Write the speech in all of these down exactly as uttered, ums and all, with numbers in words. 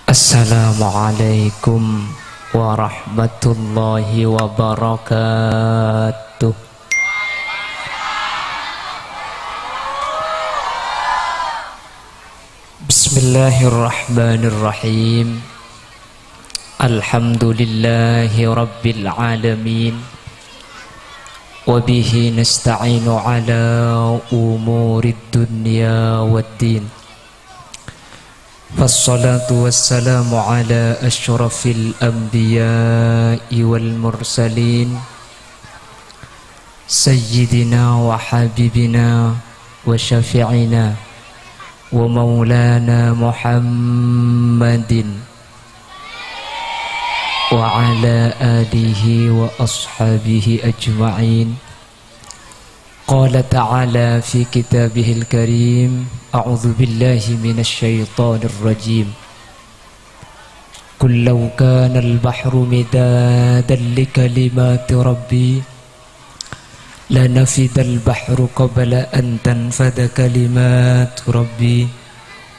Assalamualaikum warahmatullahi wabarakatuh. Bismillahirrahmanirrahim. Alhamdulillahi rabbil alamin. Wa bihi nasta'inu ala umurid dunya waddin. Wassalatu wassalamu ala asyrafil anbiya'i wal mursalin, sayyidina wa habibina wa syafi'ina wa maulana Muhammadin wa ala alihi wa ashabihi ajma'in. Qala ta'ala fi kitabihil karim, a'udzu billahi minasy syaithanir rajim. Qul law kanal bahru midadan li kalimati rabbi, lanafidal bahru qabla an tanfada kalimatu rabbi,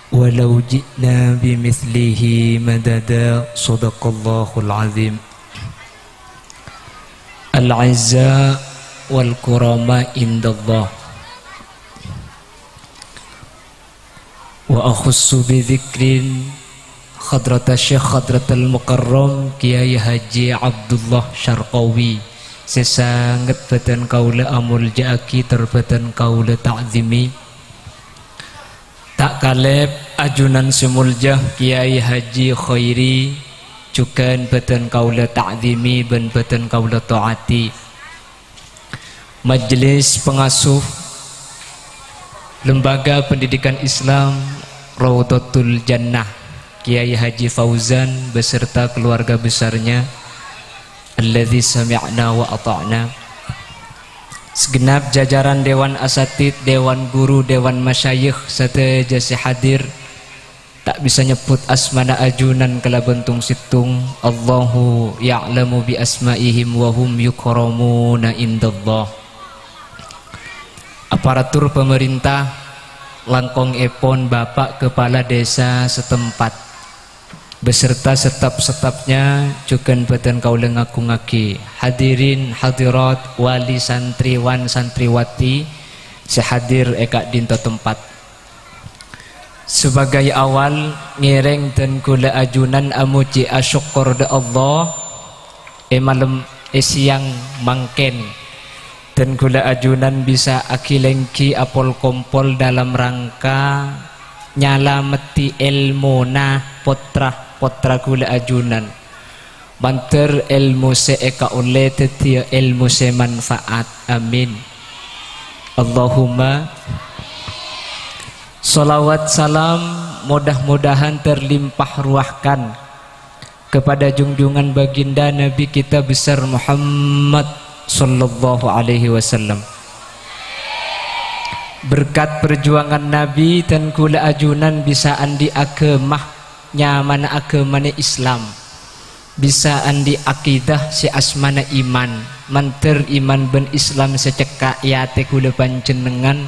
walau ji'na bimitslihi madada. Shadaqallahul azim. Al-izza wal kurama indallah. Wa akhussu bi dzikrin hadrata Syekh Hadratal Mukarram Kiai Haji Abdullah Syarqawi, sè sanget bâdhân kaulâ amolja'aghi, tor bâdhân kaulâ ta'dzimi. Ta' kalèp ajunan sè molja Kiai Haji Khairi, jhughân bâdhân kaulâ ta'dzimi bân bâdhân kaulâ ta'ati. Majelis pengasuh Lembaga Pendidikan Islam Raudhatul Jannah, Kiai Haji Fauzan beserta keluarga besarnya, alladzi sami'na wa ata'na. Segenap jajaran dewan asatid, dewan guru, dewan masyayikh, sadhâjâ sè hadir. Ta' bisa nyebbhut asmana ajunan kalabân tong-settong. Allahu ya'lamu bi asma'ihim wa hum yukramuna indallah. Aparatur pamarènta, langkongèpon Bapak Kepala Desa setempat, beserta staf-stafnya, jhughân bâdhân kaulâ ngagungaghi. Hadirin hadirat, wali santriwan santriwati sè hadir è ka'dinto tempat. Sebagai awal, ngèrèng dân kaulâ ajunan amojhi asokkor dâ' Allah, è malem, è sèyang mangkèn, dân kaulâ ajunan bisa aghilèngghi apol-kompol dalam rangka nyalameddhi èlmona pottra-pottra kaulâ ajunan. Mandhâr èlmo sè èkaollè dhâddhiyâ èlmo sè manfaat. Amin. Allahumma. Shalawat salam mudah-mudahan terlimpah ruahkan kepada junjungan baginda Nabi kita besar Muhammad sallallahu alaihi wasallam. Berkat perjuangan Nabi dân kaulâ ajunan bisa andi' aghâma, nyamana aghâmana Islam. Bisa andi' akidah sè asmana iman. Mandhâr iman bân Islam sè cekka' è atè kaulâ panjhennengngan,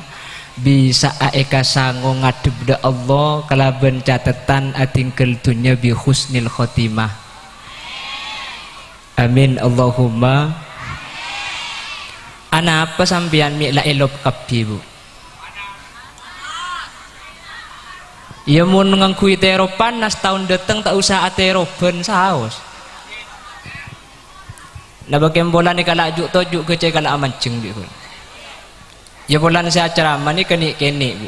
bisa'a èkasango ngadhep dâ' Allah kalabân catetan adhinggâl dhunnya bi husnil khotimah. Amin, Allahumma. Anapa sampèyan mè' la èlop kabbhi, Bu? Iyâ, mon ngangghuy tèro panas, taon dâteng ta' osa atèro bân saos. Napa kèng polana kala' ju'-toju' ghâ' cè' kala' amanjheng bi' ghun. Iyâ, polana sè acarama nèka nè'-kènè', Bu.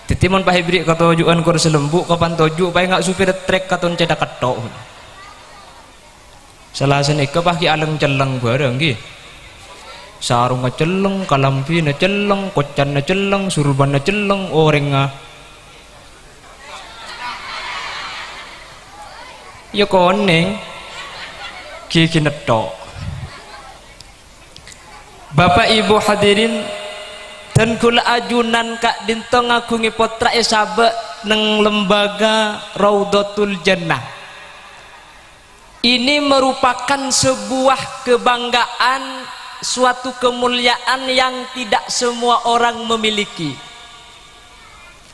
Dhâddhi, mon pas èberri' katoju'an kor salembu', kapan toju' paènga' supir trek katon cètha ketthok. Sala sanèka pas ghi' aleng-celleng bhârâng, ghi. Sarongnga celleng, kalambhina celleng, kocanna celleng, surbanna celleng, orèngnga iyâ konèng, ghighina tho'. Bapak Ibu hadirin, dân kaulâ ajunan ka'dinto ngaghungè pottra èsabâ' neng lembaga Raudhatul Jannah. Ini merupakan sebuah kebanggaan, suatu kemuliaan yang tidak semua orang memiliki.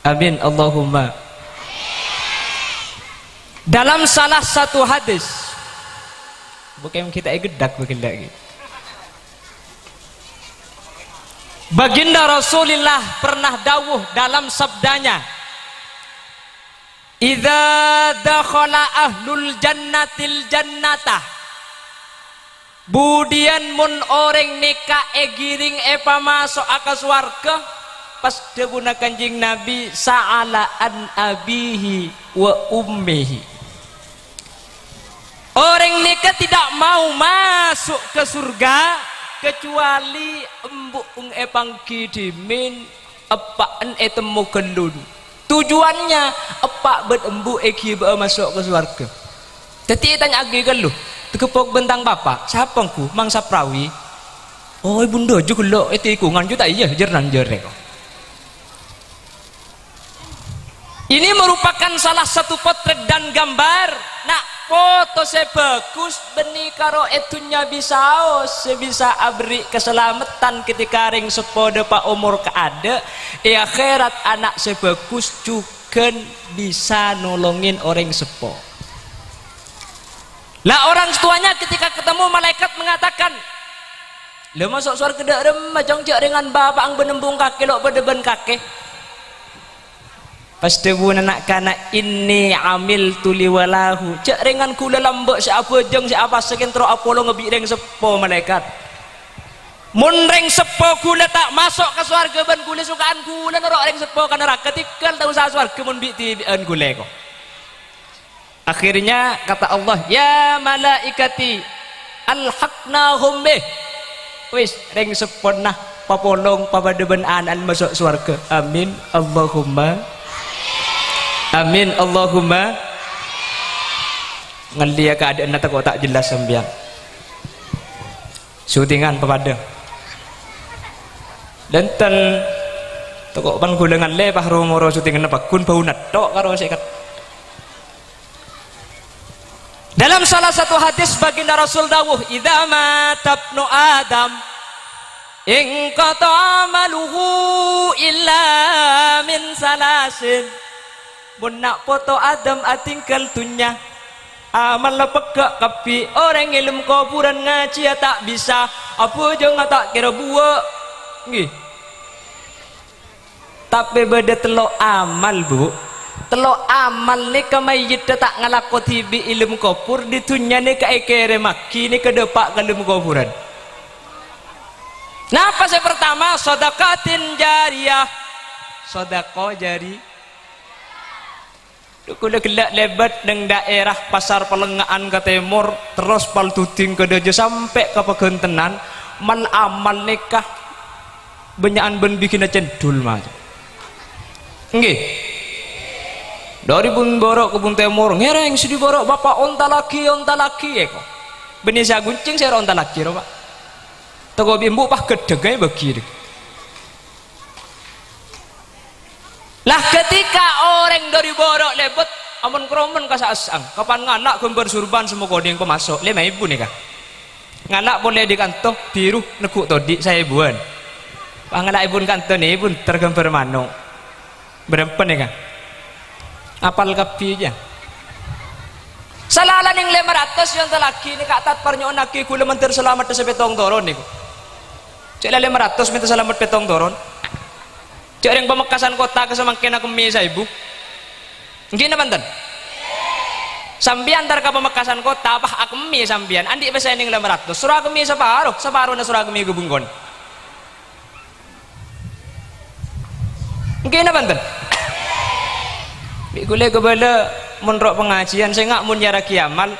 Amin, Allahumma. Dalam salah satu hadis, bukan kita egeddak begella lagi. Baginda Rasulullah pernah dawuh dalam sabdanya, "Idza dakhala ahlul jannatil jannata." Budiyân mon orèng nèka èghiring èpamaso'a ka sowarghâ, pas dhâbuna Kanjeng Nabi, "Sa'ala an abihi wa ummihi." Orèng nèka tidak mau masuk ke surga kecuali embu'na èpangghi dhimèn, eppa'na ètemmo ghâlluna. Tujuannya, eppa' bân embu' èghibâ'â maso' ka sowarghâ. Dhâddhi ètanya'aghi ghâllu, "Taghâbhâk bân tang papa, sapa ongghu? Mangsa prawi?" "Oh, è bundhâ jâ ghellâ' è tikungan jâ ta' iyâ, jâr-nanjâr rèko." Ini merupakan salah satu potret dan gambar, na', foto sè bhâghus bânnè karo è dhunnya bisaos sè bisa aberri' kasalameddhân ketika rèng seppo dâpa' omor kaadâ', è akhèrat ana' sè bhâghus jhughân bisa nolongè orèng seppo. Lah, orang tuanya ketika ketemu malaikat mengatakan, "Lâ maso' sowarghâ dâ' remma, Cong, jâ' rèngan bapa'na bân embu'na kakè lo' padâ bân kakè." Pas dhâbuna na'-kana', "Inni amiltu li walahu." Jâ' rèngan ghulâ lambâ' sè abhâjâng, sè apasèkèn terro apolonga bi' rèng seppo, malaèkat. Mon rèng seppo ghulâ ta' maso' ka sowarghâ bân ghulâ, soka'an ghulâ noro' rèng seppo ka naraka, tèngghâl ta' usaha sowarghâ mon bi'-dhibi'ân ghulâ, ko. Akhirnya kata Allah, "Ya malaikati, alhaqnahum bih." Wis, rèng seppona papolong papadâ bân ana'na maso' sowarghâ. Amin, Allahumma. Amin, Allahumma. Ngallèya kaadâ'ânna tako' ta' jelas sampèyan. Syutingan papadâ. Dânten tako' pan ghulâ ngallè, pas ro-moro syutinganna pagghun bâu netto' karo sè ket-, Dalam salah satu hadis, baginda Rasul dawuh, "Idza mata ibnu Adam, inqata'a amaluhu illa min salasin." Mon na' poto Adam atèngghâl dhunnya, amalla pegghâ' kabbhi. Orèng è lem kobhurân ngajhiyâ ta' bisa, abhâjângnga ta' kèra buwâ'. Ngghi. Tapè bâdâ tello' amal, Bu. Tello' amal nèka mayyidda ta' ngalako dhibi' è lem kobhur, è dhunnya nèka èkèrèmmaghi nèka dâpa' ka lem kobhurân. Napa sè partama? Shadaqatin jariyah. Sadhâka jari-, Ghulâ ghellâ' lèbât neng dhaèra Pasar Pallengnga'an ka tèmor, terros Pal Duding ka dâjâ sampè' ka Paghântenan, mal-amal nèka bânnya'an bân bigina cendhul, Mas. Ngghi. Dâri Bun Boro' ka Bun Tèmor, ngèrèng sè dhi bârâ' bapa' ontallaghi, ontallaghi, èko. Bânnè sè aghunchèng sè èrontallaghi, ro, Pa'. Tako' bi' embu' pas ghâddhâghâ èbâghi, rè. Lah, ketika orèng dâri bârâ' lèbât, amon-kromon ka sa'essa'an, kapan ngala' ghâmbhâr surban sè makonèng pamaso', lèma èbu nèka. Ngala' polè dâri kanto, biru, neggu' todi', saèbuwân. Pas ngala' èbun kanto nèka, bhunter ghâmbhâr mano'. Bârâmpa nèka? Apal kabbhi, jâ. Salanjhângnga lèma ratos èontallaghi nèka, tat parnyo'onnaghi ghulâ mandhâr salameddhâ sè pèttong toron nèko. Cè' la lèma ratos mènta salamet pèttong toron. Cè' rèng Pamekasan Kotta ka samangkèn akemmè saèbu. Ngghi napa enten? Sampèyan entar ka Pamekasan Kotta, pas akemmè sampèyan, andi' pèssè nèng lèma ratos, soro akemmè saparo, saparona soro akemmè ka bengkona. Ngghi napa enten? Bi' ghulâ kabâlâ mon ro' pangajiyân, sènga' mon nyaraghi amal,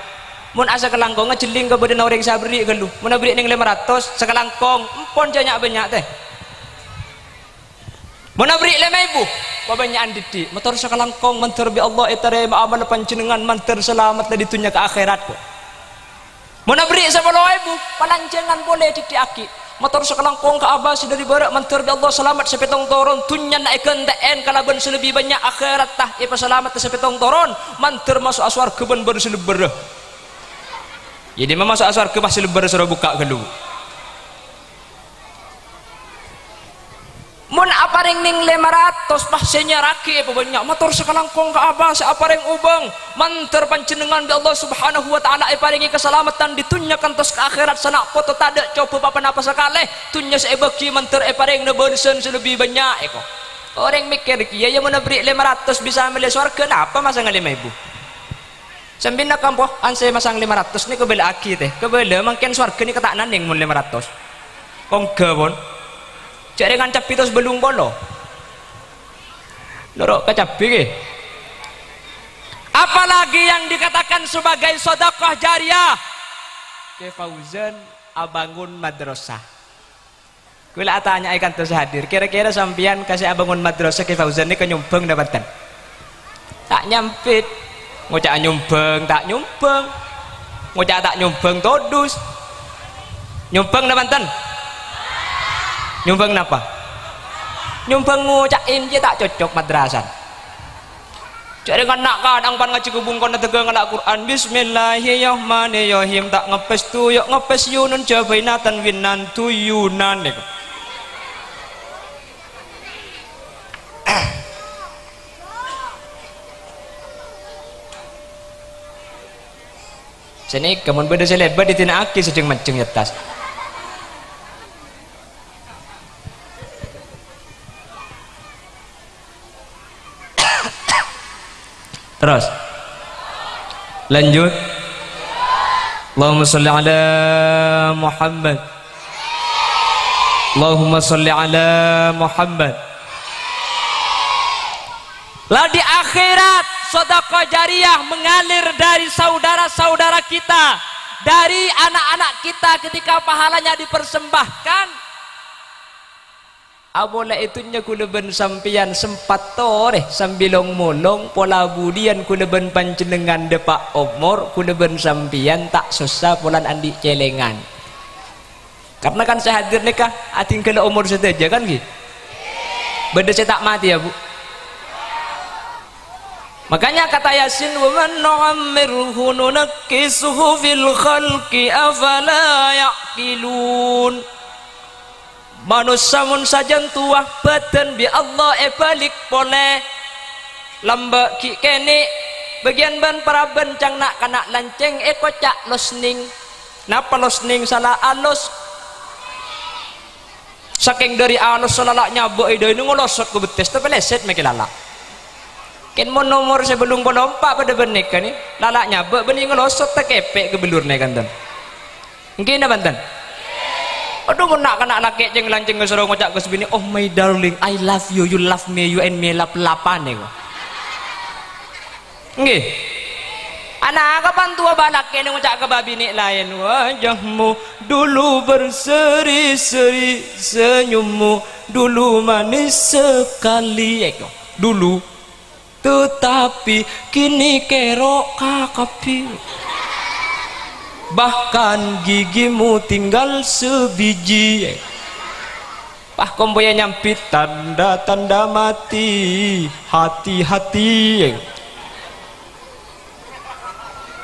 mon asakalangkongnga jhelling ka bâdâna orèng sè aberri' ghâllu. Mon aberri' nèng lèma ratos, sakalangkong, empon jâ nya'-bânnya' tè. Mon aberri' lèma èbu, pabânnya'an dhiddhi'. Mator sakalangkong, mandhâr bi' Allah ètarèma amal panjhennengngan, mandhâr salamet dâri dhunnya ka akhèrat, ko'. Mon aberri' sapolo èbu, palanjhângan polè dhiddhi'aghi. Mator sakalangkong ka Abah sè dâri bârâ', mandhâr bi' Allah salamet sè pèttong toron, dhunnyana èghântè'è kalabân sè lebbi bânnya', akhèratta èpasalamet sè pèttong toron, mandhâr maso'a sowarghâ bân bâr sè lebbhârâ. Jadi, ma' maso'a sowarghâ pas sè lebbhârâ soro bukka' ghâllu. Mon aparèng nèng lèma ratos, pas sè nyaraghi èpabânnya', mator sakalangkong ka apa sè aparèng obâng. Mandhâr panjhennengngan bi' Allah Subhanahu wa Ta'ala èparèngè kasalameddhân è dhunnya kantos ka akhèrat, sana' poto tadâ' cobhâ pa-ponapa sakalè. Dhunnya sè èbâghi mandhâr èparèngana bâlessan sè lebbi bânnya', èko. Orèng mèkkèr kèya, ya, mon aberri' lèma ratos bisa mellè sowarghâ, napa masanga lèma èbu? Sampèyan kampo, an sè masang lèma ratos nèko bâlâ'aghi, tè. Kabâlâ mangkèn sowarghâ nèka ta' nandhing mon lèma ratos. Ongghâ, pon. Jhâ' rèngan cabbhi tos bâllung polo. Noro' ka cabbhi, ghi. Apalagi yang dikatakan sebagai sedekah jariyah. Kè Fauzan abângon madrasah. Kaulâ atanya'è kantos sè hadir, kèra-kèra sampèyan ka sè abângon madrasah Kè Fauzan nèka nyombhâng napa enten? Ta' nyampèt. Ngoca'a nyombhâng, ta' nyombhâng. Ngoca'a ta' nyombhâng, todus. Nyombhâng napa enten? Nyombhâng napa? Nyombhâng ngoca'è jiyâ ta' cocok madrasah. Jhâ' rèng na'-kana' pan ngajhi ka bungkona tegghâ ngala' Qur'an, "Bismillahirrahmanirrahim." Ta' ngepes tuyu', ngepes yunun, jhâbâina tanwin nan duyunan nèko. Sanèka mon bâdâ sè lèbât, èdina'aghi sè jhâng-manjhâng è attas. Terus. Lanjut. Allahumma shalli ala Muhammad. Allahumma shalli ala Muhammad. Lah di akhirat, sedekah jariyah mengalir dari saudara-saudara kita, dari anak-anak kita ketika pahalanya dipersembahkan. Apolè è dhunnya kaulâ bân sampèyan sempat torè sambi long-molong, pola budiyân kaulâ bân panjhennengngan dâpa' omor, kaulâ bân sampèyan ta' sossa polana andi' cèlèngan. Karna kan sè hadir nèka adhinggâllâ omor sadhâjâ, kan, ghi? Bâdâ sè ta' matè, ya, Bu? Makanya kata Yasin, "Wa man nu'ammirhu nunakkishu fil khalqi afala ya'qilun." Manossa mon sajân towa, bhâdhân bi' Allah èbâlik polè. Lambâ' ghi' kènè', bâgiyân bân-parabân ca'na na'-kana' lancèng èkoca' losning. Napa losning? Sala alos. Sakèng dâri alos sala la' nyabâ' è dâina ngolosot ka bettès, tapè lèsèt mèkè lala'. Kèng mon omor sè bâllung polo empa' padâ bân nèka nè, lala' nyabâ' bânnè ngolosot takèpè' ka bellurna kanton. Èngghi napa bhunten? Adhu, mon na'-kana' lakè' cèng-lancèng èsoro ngoca' ka sè binè', "Oh my darling, I love you, you love me, you and me lap-lapan," èko. Èngghi. Ana' kapan towa bâ' lakè'na ngoca' ka bâ' binè' laèn, "Wajahmu dulu berseri-seri, senyummu dulu manis sekali," èko. Dulu. Tetapi kini kèro' kakabbhi. Bahkan gigimu tinggal sebiji. Pas kompoyya nyambit tanda-tanda mati, hati-hati.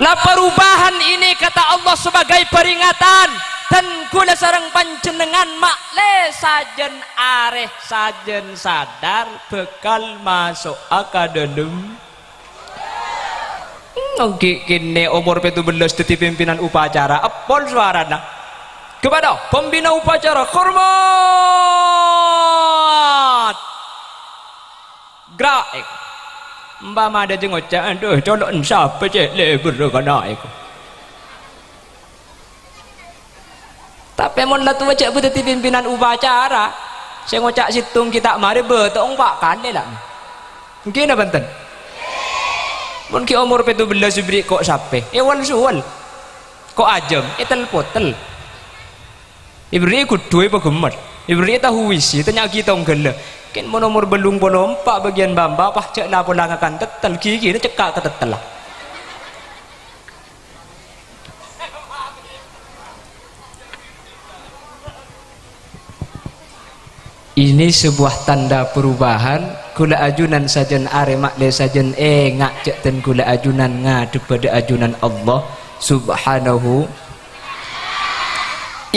La perubahan ini, kata Allah, sebagai peringatan, dan kaulâ sareng panjhennengngan ma'lè sajân arè, sajân sadar bhâkal maso'a ka dâlem. Èngghi kènè' omor pètto bellâs dhâddhi pimpinan upacara, èpol sowarana. Kepada pembina upacara, hormat! Gra', èko. Ompama adâ' jhâ' ngoca', "Adhu, colo'en sapa cè' lebur kana'," èko. Tapè mon la towa jhâ' bâdâ dhâddhi pimpinan upacara, sè ngoca' sèttong ghi' ta' marè bâto' empa' kalè la. Èngghi napa bhunten? Mon ghi' omor pètto bellâs èberri' ko' sapè, èwal-sowal. Ko' ajâm, ètel-potel. Èberri'i ghudhu èpaghemmet, èberri'i tahu isi, ètanya'aghi tongghâlla. Kèng mon omor bâllung polo empa' bâgiyân bâ'-embâ', pas jhâ' la-pola ngakan tettel, ghighina cekka' ka tettella. Ini sebuah tanda perubahan. Kaulâ ajunan sajân arè ma'lè sajân enga' jhâ' dân kaulâ ajunan ngadhep bâdâ ajunan Allah Subhanahu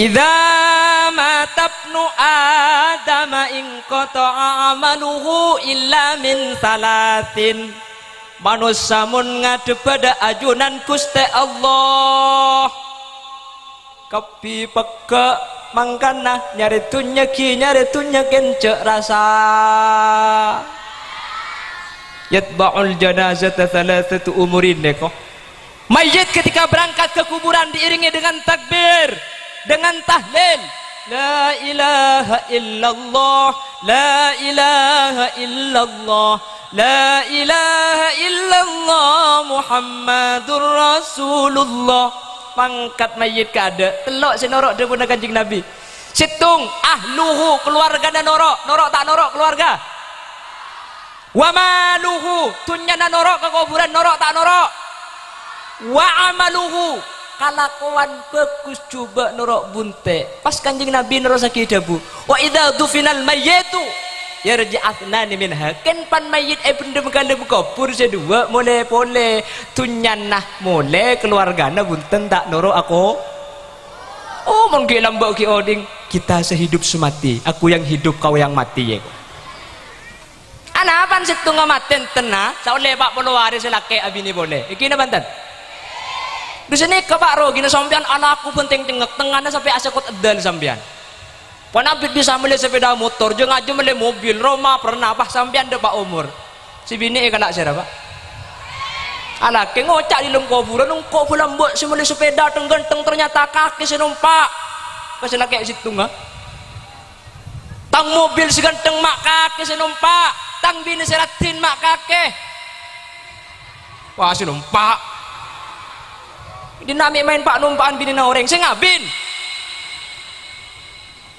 "Idza mata ibnu Adama inqata'a amaluhu illa min salasin." Manossa mon ngadhebbhâ dâ' ajunan Ghustè Allah, kabbhi pegghâ', mangkana nyarè dhunnya ghi nyarè dhunnya kèn jhâ' rassa. "Yatba'ul janazata thalathatu umurin," nèko. Mayyit ketika berangkat ke kuburan diiringi dengan takbir, dengan tahlil. "La ilaha illallah, la ilaha illallah, la ilaha illallah Muhammadur Rasulullah." Mangkat mayyit ka adâ', tello' sè noro' dhâbuna Kanjeng Nabi. Sèttong, ahluhu, keluargana noro', noro' ta' noro' keluarga? "Wa maluhu," dhunnyana noro' ka kobhurân, noro' ta' noro'? "Wa amaluhu," kalakowan bhâghus jhubâ' noro' bunte'. Pas Kanjeng Nabi nerrossaghi dhâbu, "Wa idza dufinal mayyitu yarji'u ithnani minha." Kèn pan mayyit èbhendhem ka dâlem kobhur, sè duwâ' molè polè. Dhunnyana molè, keluargana bhunten ta' noro' ako-, oh, mon ghi' lambâ' ghi' odhing, kita sehidup semati, aku yang hidup, kau yang mati, yâ. Anapan sèttonga matè enten, na? Saollè pa' polo arè sè lakè' abinè polè. Ènggi napa enten? Dusènè ka, Pa', rogina sampèyan alako bhântèng cengngek, tengngana sampè' asèkot eddhâl sampèyan. Pon abit bisa mellè sepeda motor, jhâng-ajhâng mellè mobil, roma, pernah, pas sampèyan dâpa' omor. Sè binè' èkala' sèra, Pa'? Alakè ngoca' è dâlem kobhurân, "Engko' bâ lambâ' sè mellè sepeda thèng-ghânthèng, ternyata kakè sè nompa'." Ka sè lakè' sèttonga. "Tang mobil sè ghânthèng ma' kakè sè nompa', tang binè sè raddhin ma' kakè." Wah, sè nompa'. Dinna' mè' maèn pa'-nompa'an binèna orèng sè ngabin.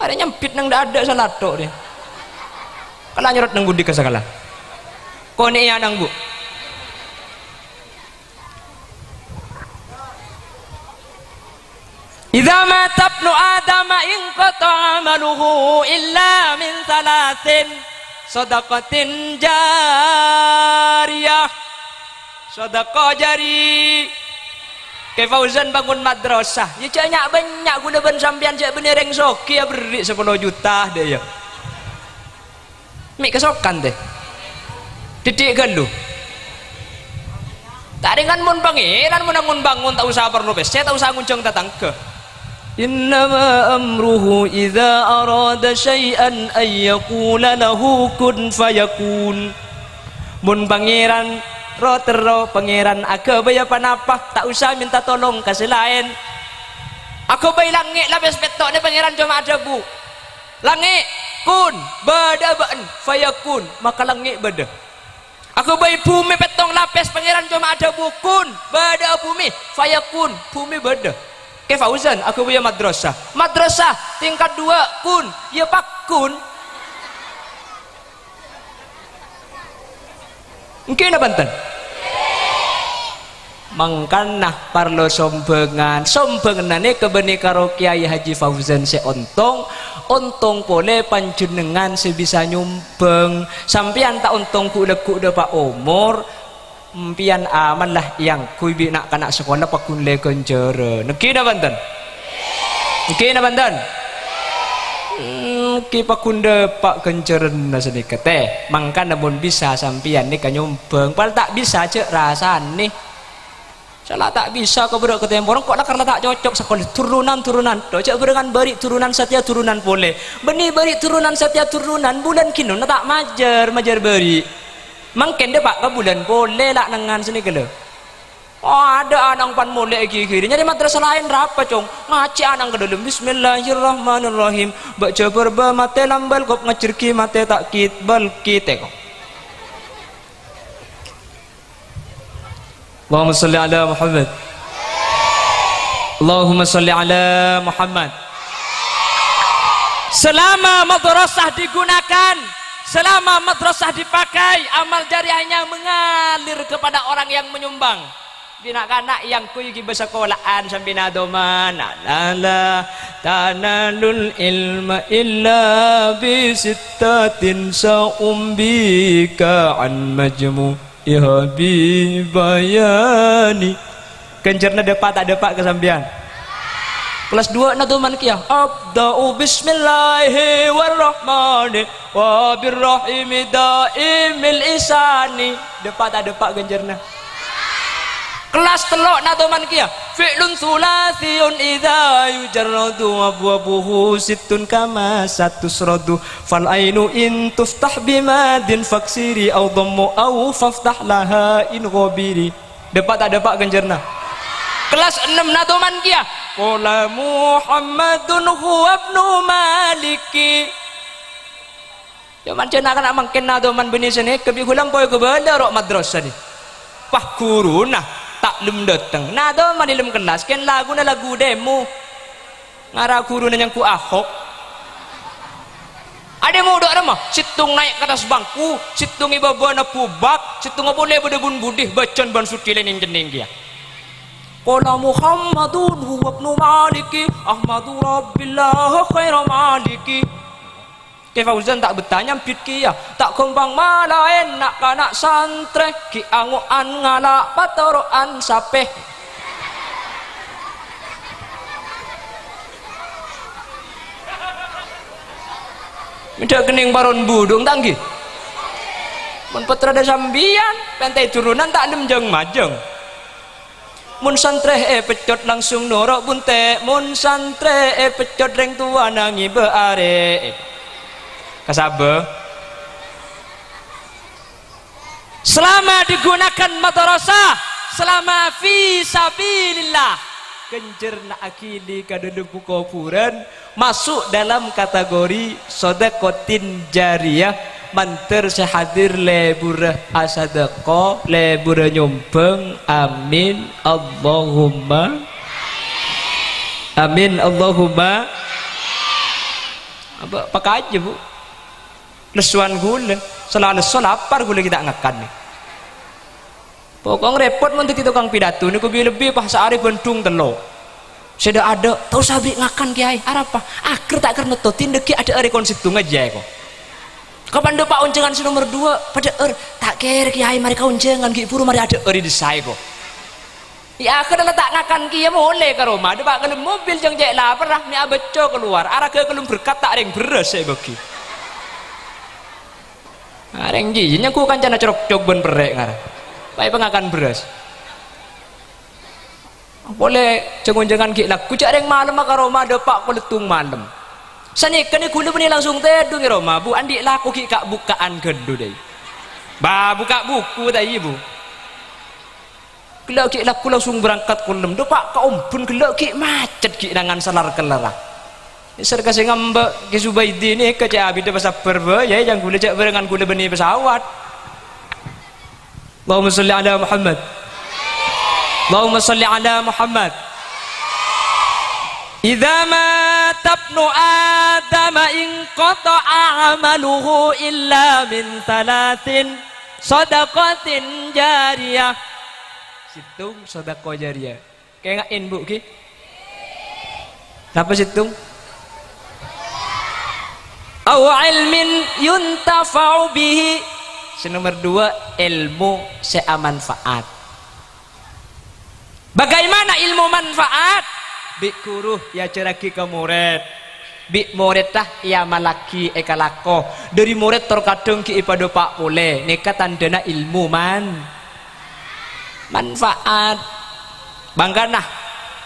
Arè nyambit neng dâ'-adâ' salatho' rè. Kala nyorot neng budi ka sakala. Konè'è ana'na, Bu. "Idza mata ibnu Adama inqata'a amaluhu illa min salasin, shadaqatin jariyah." Shadaqah jari. Kè Fauzan bangun madrasah. Yâ, jhâ' nya'-bânnya' ghulâ bân sampèyan jhâ' bânnè rèng soghi aberri' sapolo juta, dâ' iyâ. Mè' kasokan, tè. Dhiddhi' ghâllu. Ta' rèngan mon Pangèran, mon, mon bangun, ta' osa parlo pèssè, ta' osa ngonjhâng tatangghâ. "Innama amruhu idza arada syai'an an yaqula lahu kun fayakun." Mon Pangèran, ro-terro Pangèran aghâbâyâ ponapa, ta' osa mènta tolong ka sè laèn. Aghâbây langngè' lapès pètto'na Pangèran coma adhâbu, "Langngè', kun, bâdâ'â bâ'en," fayakun, maka langngè' bâdâ. Aghâbây bhumè pèttong lapès, Pangèran coma adhâbu, "Kun, bâdâ'â bhumè," fayakun, bhumè bâdâ. Kè Fauzan aghâbâyâ madrasah. Madrasah tingkat dua, kun, yâ pakkun. Ènggi napa bhunten? Mangkana parlo sombhângan. Sombhânganna nèka bânnè karo Kèyaè Haji Fauzan sè ontong, ontong polè panjhennengngan sè bisa nyombhâng. Sampèyan ta' ontong ghu'-lagghu' dâpa' omor, empèyan aman la èangghuy bi' na'-kana' sakola pagghun lè ghânjhârân. Ènggi napa bhunten? Ènggi napa bhunten? Hmm, ènggi pagghun dâpa' ghânjhârânna sanèka, tè. Mangkana mon bisa sampèyan nèka nyombhâng, pal ta' bisa jhâ' rasanè. Sala ta' bisa ka bârâ' ka tempor, engko' la karna ta' cocok sakola, turunan-turunan. Dho, jhâ' bârângan bâri' turunan satèya turunan polè. Bânnè bâri' turunan satèya turunan, bulân ghinona ta' majâr, majâr bâri'. Mangkèn dâpa' ka bulân polè la' nengngan sanèka, lho. Oh, adâ' ana'na pan molè èghighiri. Nyarè madrasah laèn rapa, Cong? Ngajhi ana'na ka dâlem. Bismillahirrahmanirrahim. Bâ' jhâbâr bâ matè lambâl kop ngajhârghi matè ta' kit bâl kit, èko. Allahumma shalli ala Muhammad. Allahumma shalli ala Muhammad. Selama madrasah digunakan, selama madrasah dipakai, amal jariahnya mengalir kepada orang yang menyumbang. Bi' na'-kana' èangghuy ghi' bâ' sakola'an sampèyan adoman. La, la, tanalul ilma illa bi sittatin sa'umbika an majmu'iha bi bayani. Ghânjhârânna dâpa' ta' dâpa' ka sampèyan? Kellas duwâ' nadhâman kèya, "Abda'u bismillahirrahmani wa birrahimi da'imil ihsani." Dâpa' ta' dâpa' ghânjhârânna? Kellas tello' nadhâman kèya, "Fi'lun tsulatsiyun idza yujarradu abwabuhu sittun kama satusradu. Fal ainu in tuftah bimadin faksiri au dhammu au faftah laha in ghabiri." Dâpa' ta' dâpa' ghânjhârânna? Kellas ennem nadhâman kèya, "Qala Muhammadun huwa ibnu Maliki." Coma jhâ' na'-kana' mangkèn nadhâman bânnè sanèka bi' ghulâ ampon èkabâlâ ro' madrasah nè. Wah, ghuruna ta' lem dâteng. Nadhâman è lem kellas, kèng laguna lagu demo. Ngara ghuruna nyanggu Ahok. Adhemo dâ' remma, sèttong naè' ka attas bangku, sèttong è bâbâna bubak, sèttongnga polè bâdâ bun-budi, bâcana bân socè lènèng-cènnèng kèya. "Qala Muhammadun huwa ibnu Maliki, Ahmadu Rabbillah khaira Maliki." Kè Fauzan ta' bettah nyambit kèya, ta' ghâmpang malaèn na'-kana' santrè, ghi' ango'an ngala' patoro'an sapè. Mèdhâ kennèng paron budhung, ta' ènggi? Mon pottrana sampèyan, pèntè turunan ta' lem jâng-majâng. Mon santrè èpeccot langsung noro' buntè', mon santrè èpeccot rèng towana ngibâ arè'. Kasabâ? Selama digunakan madrasah, selama fi sabilillah, ghânjhârânna aghili ka dâlem kuburân, masuk dalam kategori shadaqatin jariyah, mandhâr sè hadir lèbura asadâka, lèbura nyombhâng. Amin, Allahumma amin, Allahumma. Apa, pakajâ, Bu? Lessowan ghulâ, sala lesso lapar ghulâ ghi' ta' ngakan, nè. Pokokna rèpot mon dhâddhi tokang pidato nèko bi-, lebbi pas saarè bhândhung tello'. Sè dâ'-adâ', "Ta' osa bri' ngakan, Kèyaè." "Arapa?" "Aghâr ta' kèra nètto, dhâggi' adâ'âr è kon sèttongnga jiyâ èko." Kapan dâpa' onjhângan sè nomer duwâ', padâ'âr, "Ta' kèra, Kèyaè, marè ka onjhângan, ghi' bhuru marè adâ'âr è dissa èko." È akhèrra la ta' ngakan kèya molè ka roma, dâpa' ka lem mobil jâng cè' laperra, mè' abâcco kalowar, aragâ ka lem berkat ta' rèng bherrâs sè èbâghi. Arèng jiyâ nyanggu kancana crokcok bân perrè' ngara. Paè pangakan bherrâs. Polè jâng-onjhângan ghi' lagghu, jâ' rèng malemma ka roma dâpa' kalèttong malem. Sanèka nè ghulâ bânnè langsung tèdung è roma, Bu, andi' lako ghi' ka'-bukka'an ghâllu, dâi. Ba, bukka' buku, ta' iyâ, Bu? Ghellâ' ghi' lagghu langsung berangkat kollem, dâpa' ka ombhun ghellâ' ghi' macet ghi' nangan salar-kellarra. Nèser ka sè ngambâ' Kè Zubaidi nèka cè' abidhâ pasabbhâr bhâi, yâ, jâng ghulâ jâ' bhârengan ghulâ bânnè pesawat. Allahumma shalli ala Muhammad. Allahumma shalli ala Muhammad. Idza mata ibnu Adama inqata'a amaluhu illa min thalatsin. Shadaqatin jariyah. Sèttong shadaqah jariyah. Kènga'è, Bu, ghi? Napa sèttong? Au ilmin yuntafa'u bihi. Sè nomer duwâ', èlmo sè amanfaat. Bagaimana ilmu manfaat? Bi' ghuru èajhârraghi ka morèd. Bi' morèdda èamallaghi èkalako. Dâri morèd tor kadhâng ghi' èpadâpa' polè. Nèka tandhâna ilmu man-, manfaat. Mangkana,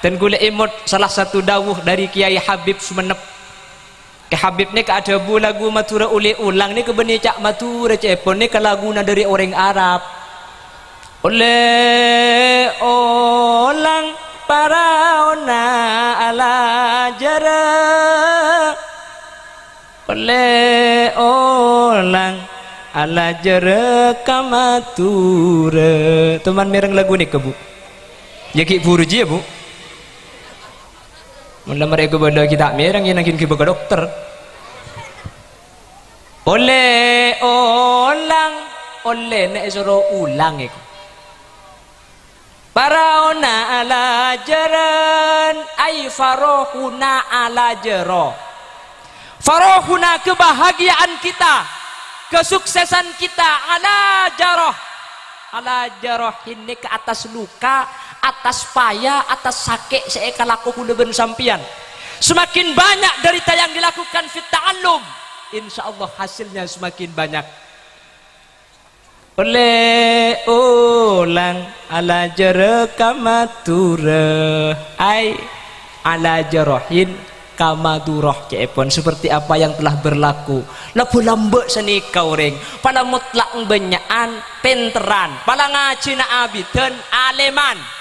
dân ghulâ èmot sala sèttong dhâbu dâri Kèyaè Habib Songennep. Kè Habib nèka adhâbu lagu Madhurâ Ollè Olang nèka bânnè ca' Madhurâ, ca'èpon nèka laguna dâri orèng Arab. Ollè olang paraona alajârâ. Ollè olang alajârâ ka Madhurâ. Toman mèreng lagu nèka, Bu? Yâ ghi' bhuru jiyâ, Bu. Mon la marè ghâbâlâ ghi' ta' mèreng, yâ nangghin ghibâ ka dokter. Ollè olang, ollèna èsoro olang èko. Paraona alajârân, ai farohuna alajârâ. Farohuna, kebahagiaan kita, kesuksesan kita alajârâ. Ala jarohin nèka attas luka, attas paya, attas sakè' sè èkalako kaulâ bân sampèyan. Semakin banyak derita yang dilakukan fit ta'allum, insyaallah hasilnya semakin banyak. Ollè olang ala jârâ ka Madhurâ. Ai, ala jarohin ka Madhurâ ca'èpon seperti apa yang telah berlaku. Laba lambâ' sanèka orèng, pala mutlak bânnya'an, pènterran, pala ngajhina abiddhân, alèman.